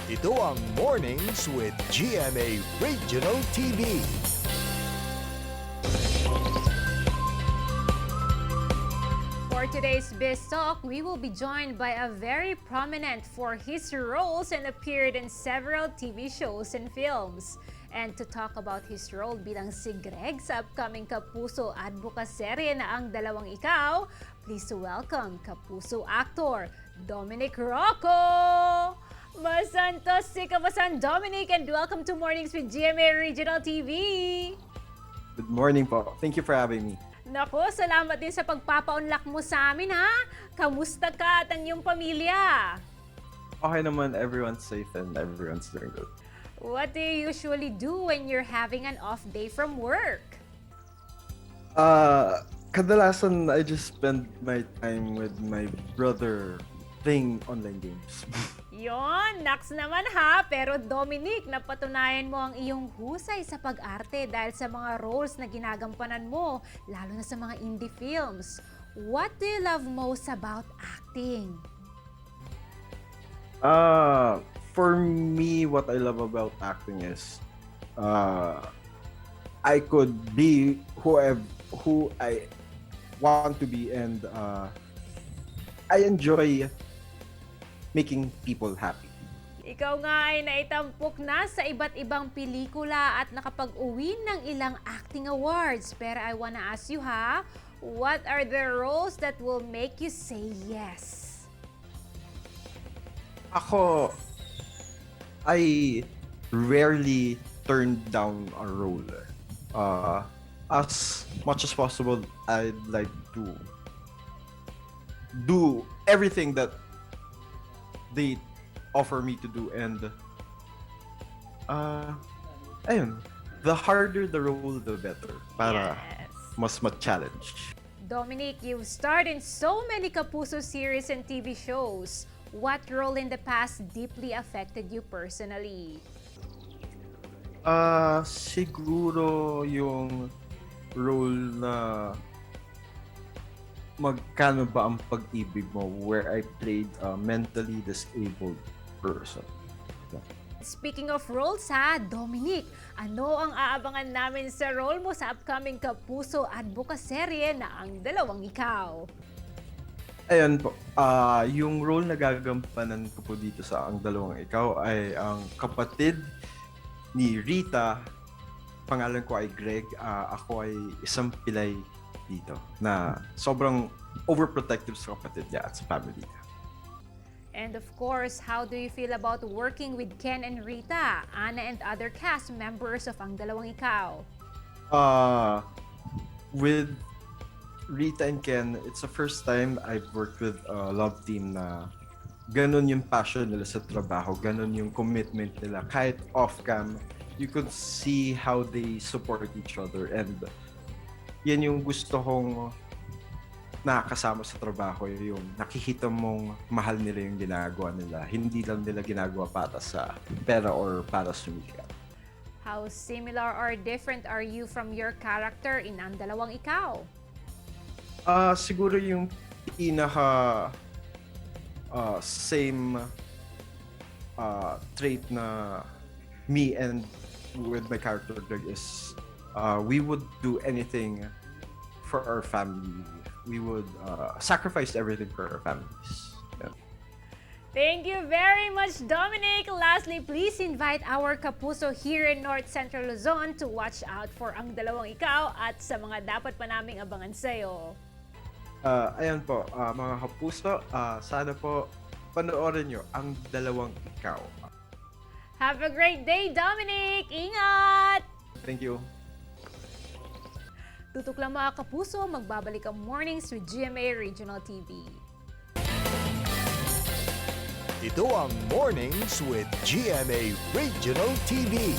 Ito ang Mornings with GMA Regional TV. For today's Biz Talk, we will be joined by a very prominent for his roles and appeared in several TV shows and films. And to talk about his role bilang si Greg sa upcoming Kapuso Advokaserye na Ang Dalawang Ikaw, please welcome Kapuso actor Dominic Roco! Masantos si Kabasan Dominic, and welcome to Mornings with GMA Regional TV! Good morning po. Thank you for having me. Nako, salamat din sa pagpapaunlak mo sa amin, ha? Kamusta ka at ang iyong pamilya? Okay naman, everyone's safe and everyone's doing good. What do you usually do when you're having an off day from work? Kadalasan, I just spend my time with my brother playing online games. Yon, naks naman ha. Pero Dominic, napatunayan mo ang iyong husay sa pag-arte dahil sa mga roles na ginagampanan mo, lalo na sa mga indie films. What do you love most about acting? For me, what I love about acting is I could be who I want to be and I enjoy making people happy. Ikaw nga ay naitampok na sa iba't ibang pelikula at nakapag-uwi ng ilang acting awards. Pero I wanna ask you ha, what are the roles that will make you say yes? Ako, I rarely turn down a role. As much as possible, I'd like to do everything that they offer me to do and ayun, the harder the role, the better. Para mas ma-challenge. Dominic, you've starred in so many Kapuso series and TV shows. What role in the past deeply affected you personally? Siguro yung role na Magkano Ba ang Pag-ibig Mo, where I played a mentally disabled person. Yeah. Speaking of roles ha, Dominic, ano ang aabangan namin sa role mo sa upcoming Kapuso Advokaserye na Ang Dalawang Ikaw? Ayun po, yung role na gagampanan ko po dito sa Ang Dalawang Ikaw ay ang kapatid ni Rita. Pangalan ko ay Greg. Ako ay isang pilay dito na sobrang overprotective sa kapatid niya at sa family niya. And of course, how do you feel about working with Ken and Rita, Ana and other cast members of Ang Dalawang Ikaw? With Rita and Ken, it's the first time I've worked with a love team na ganun yung passion nila sa trabaho, ganun yung commitment nila. Kahit off-cam, you could see how they support each other and yan yung gusto kong nakakasama sa trabaho, yung nakikita mong mahal nila yung ginagawa nila. Hindi lang nila ginagawa para sa pera or para sumikat. How similar or different are you from your character in Ang Dalawang Ikaw? Siguro yung pinaka same trait na me and with my character Greg is we would do anything for our family. We would sacrifice everything for our families. Yeah. Thank you very much, Dominic. Lastly, please invite our Kapuso here in North Central Luzon to watch out for Ang Dalawang Ikaw at sa mga dapat pa naming abangan sa'yo. Ayan po, mga Kapuso, sana po panoorin nyo Ang Dalawang Ikaw. Have a great day, Dominic! Ingat! Thank you. Tutok lang, mga Kapuso, magbabalik ang Mornings with GMA Regional TV. Ito ang Mornings with GMA Regional TV.